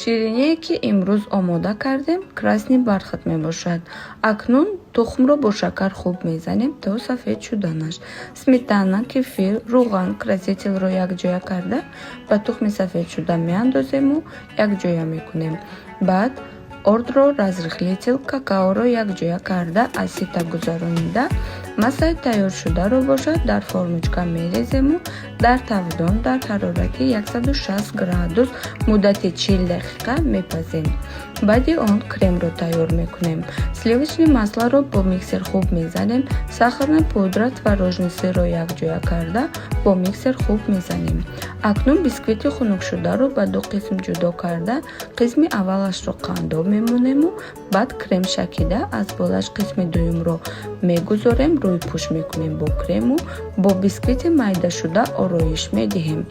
Шириние, ки имрӯз омода кардем, «Красный бархат» мебошад. Акнун тухмро бо шакар хуб мезанем то сафед шуданаш. Сметана, кефир, рӯған, краситель ро якҷоя карда, ба тухми сафедшуда меандозему якҷоя мекунем. Баъд ордро, разрыхлитель, какаоро якҷоя карда, аз сита гузаронида, массаи тайёршударо бошад, дар формочка мерезему дар тавдон дар ҳарорати 160 градус муддати 40 дақиқа мепазем. Баъди он кремро тайёр мекунем. Сливочное масло ро бо миксер хуб мезанем, сахарная пудра, творожный сыр ро якҷоя карда, бо миксер хуб мезанем. Акнун бисквити хунукшударо ба ду қисм ҷудо карда, қисми аввалашро қандоб мемонему баъд крем шакида, аз болаш қисми дуюмро мегузорем, рӯйпӯш мекунем бо крему бо бисквити майдашуда ороиш медиҳем.